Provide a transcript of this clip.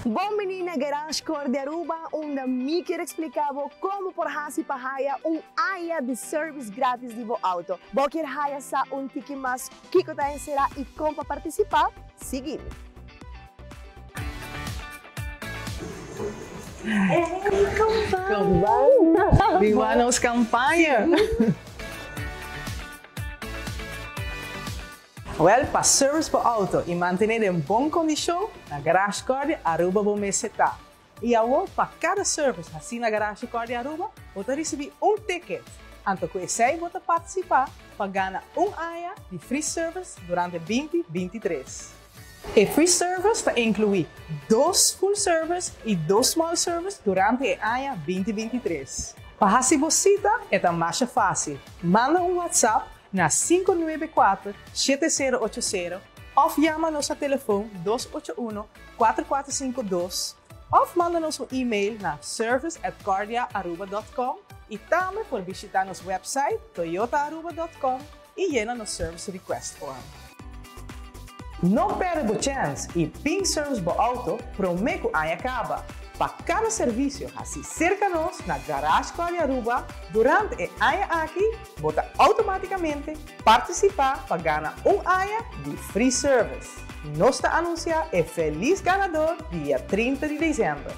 Bon bini na Garage Core di Aruba, unda mi kier explica bo con bo por haci pa haya un aña di service gratis di bo auto. Bo kier haya sa un tiki mas kico ta encera y con pa participa? Sigui mi. Hey, con va? Con va? Biba nos campaña! Wel, pa service bo auto y mantene den bon condicion, na Garage Cordia Aruba bo mester ta. Y awor pa cada service haci na Garage Cordia Aruba, bo ta ricibi un ticket. Anto cu esey bo ta participa pa gana un aña di free service durante binti 23. E free service ta inclui dos full service y dos small service durante e aña 2023. Pa haci bo cita e ta masha facil. Manda un WhatsApp na 594 7080 of yama nos na telefon 281 4452 of manda nos un e-mail na service@cordiaaruba.com y tambe por bishita nos website toyotaaruba.com y yena nos service request form. No perde bo chance y bin service bo auto prome cu aña caba. Pa cada servicio haci cerca nos na Garage Cordia Aruba durante e aña aki, bo ta automaticamente participa pa gana un aña di free service. Nos ta anuncia e feliz ganador dia 30 di december.